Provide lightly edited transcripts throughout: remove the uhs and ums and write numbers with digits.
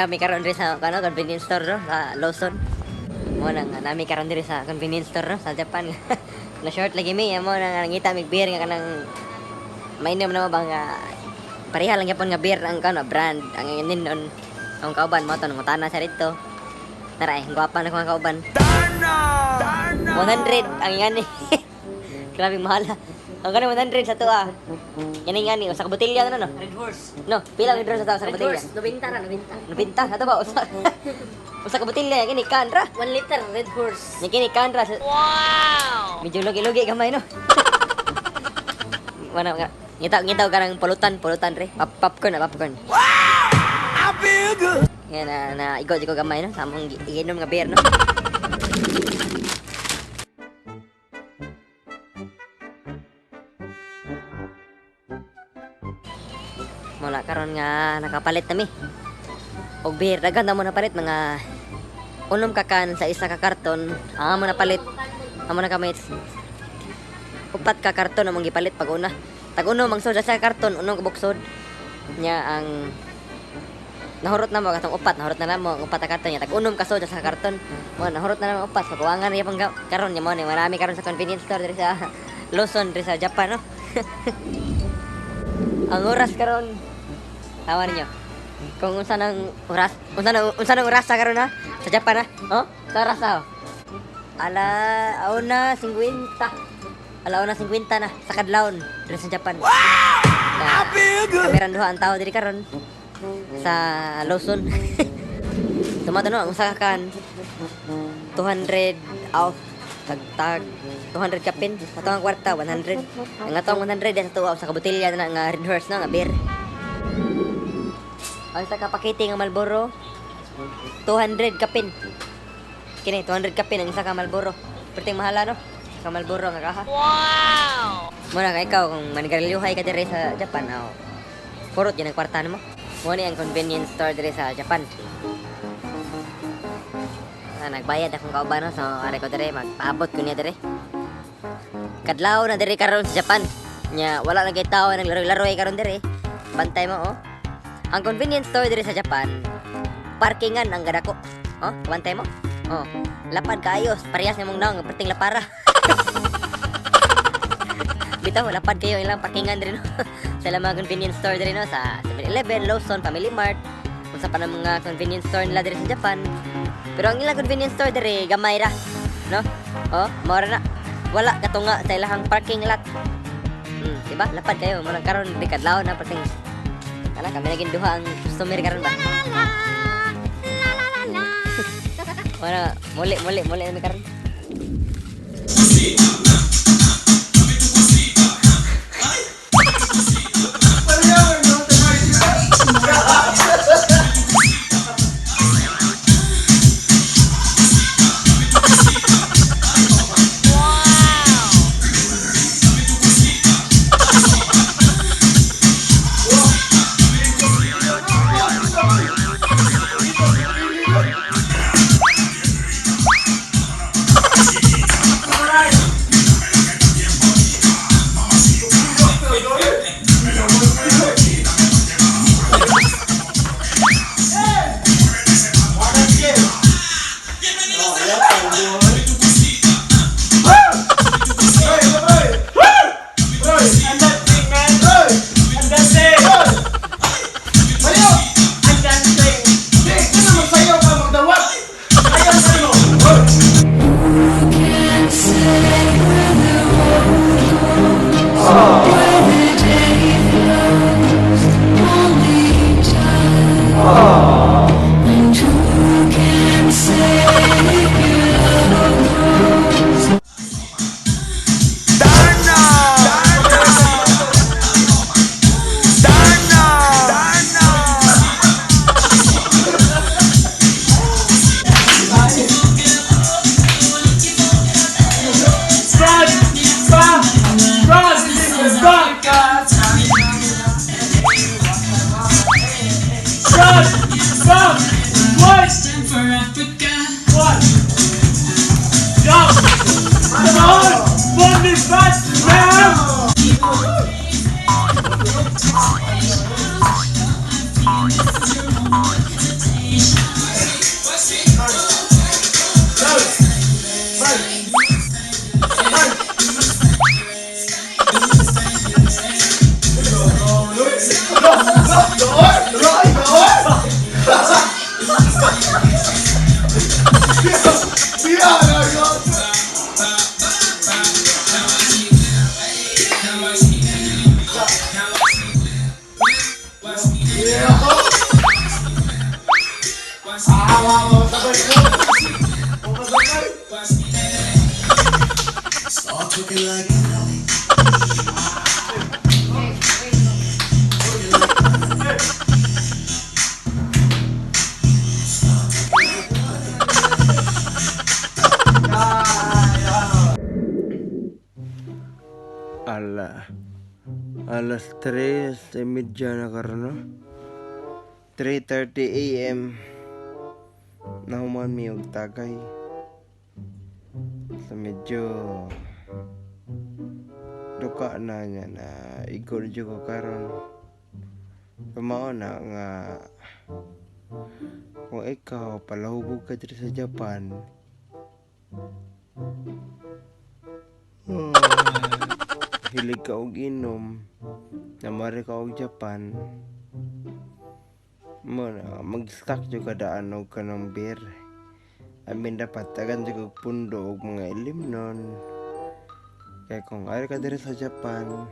Nami karon diri sa kano convenience store, no, sa Lawson. Mo na nga nami karon diri sa convenience store, no, sa Japan. Na short lagi mi mo na nangita mig beer nga kanang mainom na mo ba nga pareha lang gyapon nga beer ang kano brand ang ninon ang kauban mo to nangutana sa dito. Tara eh, gwapa na ko ang kauban. 100 ang ngani. Grabe mahal. Ang kani 100 sa tuwa. Yan ngani usa ka botelya na, no. Red Horse. No, pila ang sa tuwa sa Red botelya? Horse, 90 ra, 90. Nabinta, ato ba? Usa, usa ka botelya, kini kan ra. 1 liter, Red Horse. Nya kini kan ra. Wow! Medyo lugi-lugi gamay, no. Wala nga. Ngita ngita ka ng pulutan, pulutan re. Popcorn na popcorn. Wow! I feel good. Nga na na igo ko gamay, no, sa among giinom nga beer, no. Mula karon nga nakapalit na mi og beer, daghan na mo napalit, mga unom ka can sa isa ka karton. Ang amo napalit, amo na kamit upat ka karton among gipalit pag una. Tag unom ang sod sa karton, unom ka buksod. Nya ang nahurot na mo katong upat, nahurot na namo ang upat ka karton. Nya tag unom ka sod sa karton mo, nahurot na namo upat so kuwangan na yapon karon. Nya mo ni marami karon sa convenience store diri sa Lawson, diri sa Japan, no. Ang oras karon, tawa ninyo kung unsa nang oras, unsa nang oras sa karon ha sa Japan ha. Oh, sa oras ha, oh. Ala una 50, ala una 50 na sa kadlawon diri sa Japan. Wow! I feel good. Kameran duha ang tao diri karon sa Lawson. Tumato, no, ang usa ka can 200 off tag tag 200 kapin. Ato ang kwarta 100, ang atong 100 sa tuwa sa kabotelya na nga Red Horse, no, nga beer. Ang isa ka pakete nga Marlboro 200 kapin. Kini 200 kapin ang isa ka Marlboro. Perting mahala, no, ka Marlboro nga kaha. Wow! Muna ka ikaw kung manigarilyohay ka diri sa Japan, aw purot yan ang kwarta nimo. Mo ni ang convenience store diri sa Japan. Ah, nagbayad akong kauban, no, so are ko diri magpaabot ko niya diri. Kadlaw na diri karon sa Japan. Nya wala na kay tao naglaro-laro karon diri. Bantay mo, oh. Ang convenience store diri sa Japan, parkingan ang gadako. Oh, bantay mo. Oh, lapad kaayo, parehas nimong naong perting lapara. Bitaw lapad kayo ilang parkingan diri, no. Sa ilang mga convenience store diri, no, sa 7-Eleven, Lawson, Family Mart, unsa pa ng mga convenience store nila diri sa Japan. Pero ang ilang convenience store diri gamay ra, no? Oh, mao ra na. Wala katunga sa ilahang parking lot. Di ba? Lapad kayo mo lang karon di kadlaw na perting. Kana kami naging duha ang customer karon ba. Wala, muli muli muli na mi karon. Ala. Alas 3:30 na karon, no? 3:30 a.m. Nahuman mi og tagay. So medyo duka na niya na igo na jud ko karon. Pamao na nga kung ikaw palahubog ka diri sa Japan, hilig ka og inom, namari ka og Japan, mo na mag-stock jud ka daan og kanang beer. I mean, dapat tagan jud og pundo og mga ilim nun. Kaya kung ari ka diri sa Japan,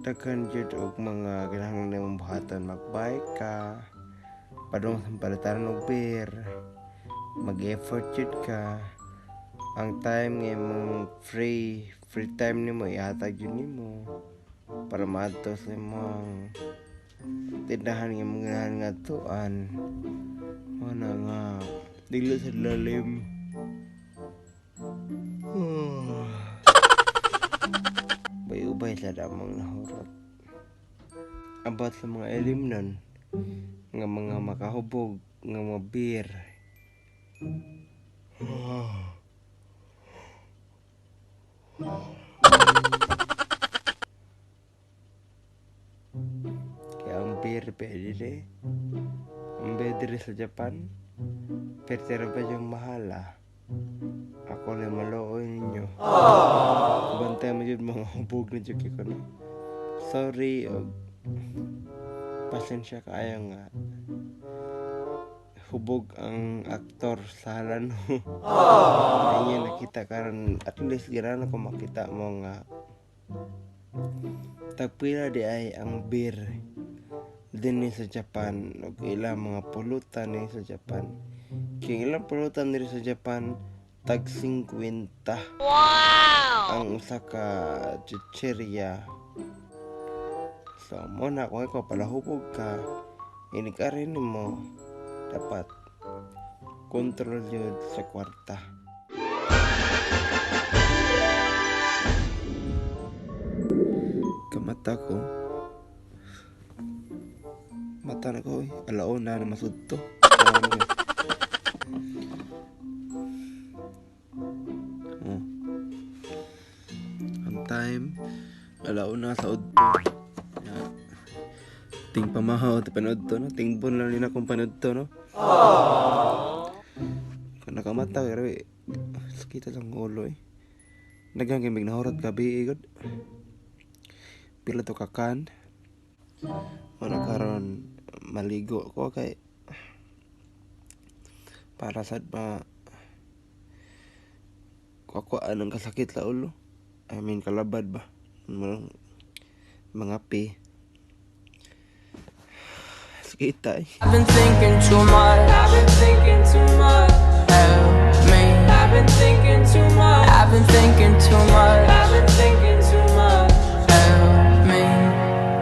daghan jud og mga kinahanglan nimong buhaton. Mag-bike ka, padung sa palitaran og beer, mag-effort jud ka. Ang time nga imong free time nimo ihatag jud nimo para maadto sa imong tindahan nga imong ganahan ngadtuan. Mao na nga dili sa lalim. Ubay-ubay sa damang nahurot. About sa mga ilim nun, nga mga makahubog, nga mga beer. Kaya ang beer pwede rin. Ang beer diri sa Japan, pero ba yung mahal ah. Ako lang maluoy ninyo. Bantay mo yun mga hubog na dyan ko, no? Sorry, og pasensya kaayo nga hubog ang aktor sa halano. Ayun, nakita karon, at least ganahan ko makita mo nga tagpila di ay ang beer dinhi sa Japan ug ilang mga pulutan ni sa Japan. Kay ilang pulutan diri sa Japan tag 50. Wow! Ang usa ka chichirya. So mo na kung ikaw palahubog ka, inig-ari nimo dapat kontrol yun sa kwarta. Kamata ko. Mata na ko eh. Alaon na na masudto. Oh. Ang time, alaon na sa udto. Ting pamahaw, panood to, no? Tingbon lang nila kung panood to, no? Kung nakamata, pero eh, sakit lang ulo eh. Naghang gamig nahurot gabi eh, god. Pila to kakan. Wala karon maligo ko kay para sad ma kuha anong kasakit sa ulo. I mean, kalabad ba? Mga pi. Sakit eh. I've been thinking too much. I've been thinking too much.